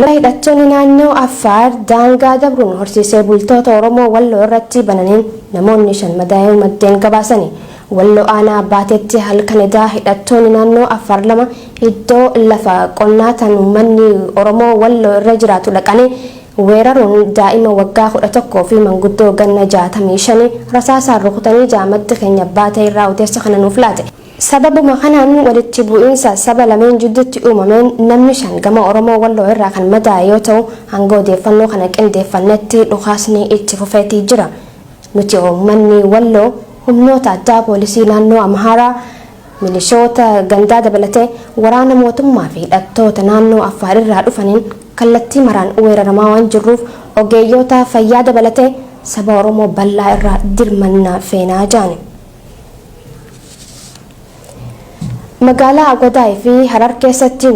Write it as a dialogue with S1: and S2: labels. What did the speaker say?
S1: Lola hidhattoonni naannoo Affaar daangaa dabruun horsiisee bultoota Oromoo Walloo irratti bananiin namoonni 5 madaayuu maddeen gabaasani. Walloo aanaa Baateetti halkan edaa hidhattoonni naannoo Affaar 2 iddoo lafa qonnaa tan ummanni Oromoo Walloo irra jiraatu dhaqanii weeraruun daa'ima waggaa 11 fi manguddoo ganna 65 rasaasaan rukutanii ja'a maddi keenya Baatee irraa odeessa kana nuuf laate. Sababuma kanaan walitti bu'iinsa saba lameen jidduutti uumameen namni 5 gama Oromoo Walloo irraa kan madaa'e yoo ta'u, hanga odeeffannoo kana qindeeffannetti dhukaasni itti fufeeti jira. Nuti uummanni Walloo humnoota addaa poolisii naannoo Amhaaraa, milishoota gandaa dabalatee waraana mootummaa fi hidhattoota naannoo Affaar irraa dhufaniin kallattii maraan weeraramaa waan jirruuf ogeeyyoota fayyaa dabalatee saba Oromoo bal'aa irraa dirmannaa feenaa jaani. Magaalaa Agwadaay fi Harar keessatti.